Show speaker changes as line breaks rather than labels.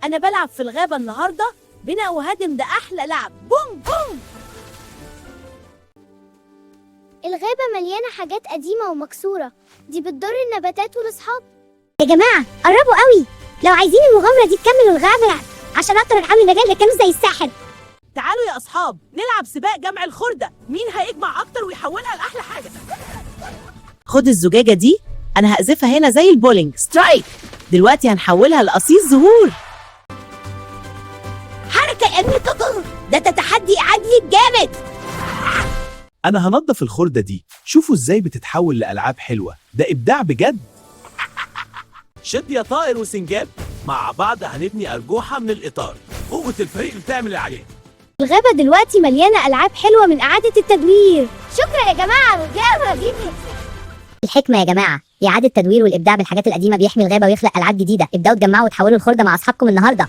انا بلعب في الغابة النهارده، بناء وهدم، ده احلى لعب. بوم بوم.
الغابة مليانة حاجات قديمة ومكسورة، دي بتضر النباتات والأصحاب. يا جماعة قربوا قوي لو عايزين المغامرة دي تكمل الغابة، عشان أقدر أعمل مجال اللي كانوا زي الساحر.
تعالوا يا اصحاب نلعب سباق جمع الخردة، مين هيجمع اكتر ويحولها لاحلى حاجة. خد الزجاجة دي، انا هقذفها هنا زي البولينج. strike. دلوقتي هنحولها لقصيص زهور. حركة يا ابني، ده تحدي عدلي جامد.
أنا هنضف الخردة دي، شوفوا إزاي بتتحول لألعاب حلوة، ده إبداع بجد.
شد يا طائر وسنجاب، مع بعض هنبني أرجوحة من الإطار. قوة الفريق بتعمل اللي عليه.
الغابة دلوقتي مليانة ألعاب حلوة من إعادة التدوير. شكرا يا جماعة على الغابة دي. الحكمة يا جماعة، إعادة التدوير والإبداع بالحاجات القديمة بيحمي الغابة ويخلق ألعاب جديدة. ابدأوا تجمعوا وتحولوا الخردة مع أصحابكم النهاردة.